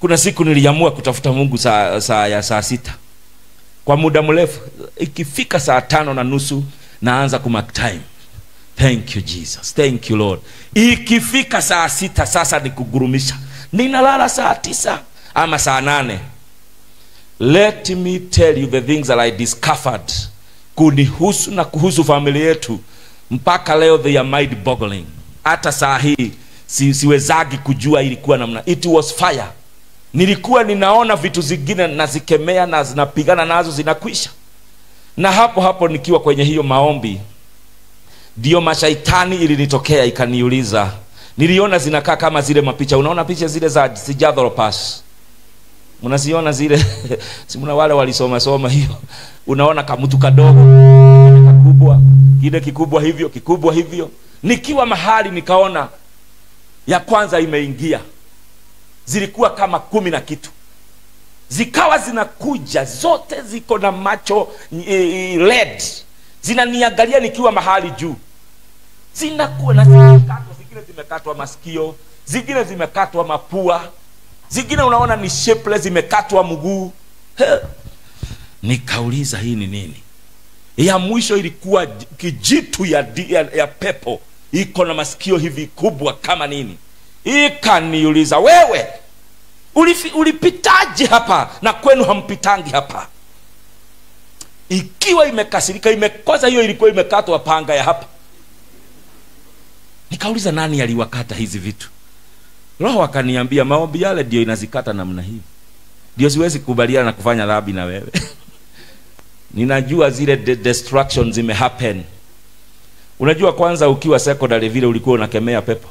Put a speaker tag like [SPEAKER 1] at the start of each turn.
[SPEAKER 1] Kuna siku niliamua kutafuta Mungu saa 6. Kwa muda mrefu, ikifika 5:30 naanza kumark time. Thank you Jesus, thank you Lord. Ikifika 6:00 sasa ni kugurumisha. Ninalala 9:00 ama 8:00. Let me tell you the things that I discovered kunihusu na kuhusu familia yetu mpaka leo, they are mind boggling. Hata saa hii siwezagi kujua ilikuwa namna. It was fire. Nilikuwa ninaona vitu zingine nazikemea na zinapigana nazo zinakwisha. Na hapo hapo nikiwa kwenye hiyo maombi, ndio mashaitani ilinitokea ikaniuliza. Niliona zinakaa kama zile mapicha. Unaona picha zile za Sijadhoropas? Mnaziona zile? Si mna wale walisoma soma hiyo. Unaona kamtu kadogo, kikubwa, kile kikubwa hivyo, kikubwa hivyo. Nikiwa mahali nikaona ya kwanza imeingia. Zilikuwa kama 10 na kitu. Zikawa zinakuja zote ziko na macho red. Zinaniangalia nikiwa mahali juu. Zinakuwa na zimekatwa, zingine zimekatwa masikio, zingine zimekatwa mapua, zingine unaona ni shapeless, zimekatwa mguu. Nikauliza hii ni nini? Ya mwisho ilikuwa kijitu ya pepo, iko na masikio hivi kubwa kama nini. Ikaniuliza, wewe ulipitaje hapa na kwenu hampitangi hapa? Ikiwa imekasirika, imekosa hiyo ilikuwa imekatwa panga ya hapa. Nikauliza nani aliwakata hizi vitu? Roho akaniambia maombi yale ndio inazikata namna hii. Ndio siwezi kubaliana na kufanya dhambi na wewe. Ninajua zile destructions zime happen. Unajua kwanza ukiwa secondary vile ulikuwa unakemea pepo.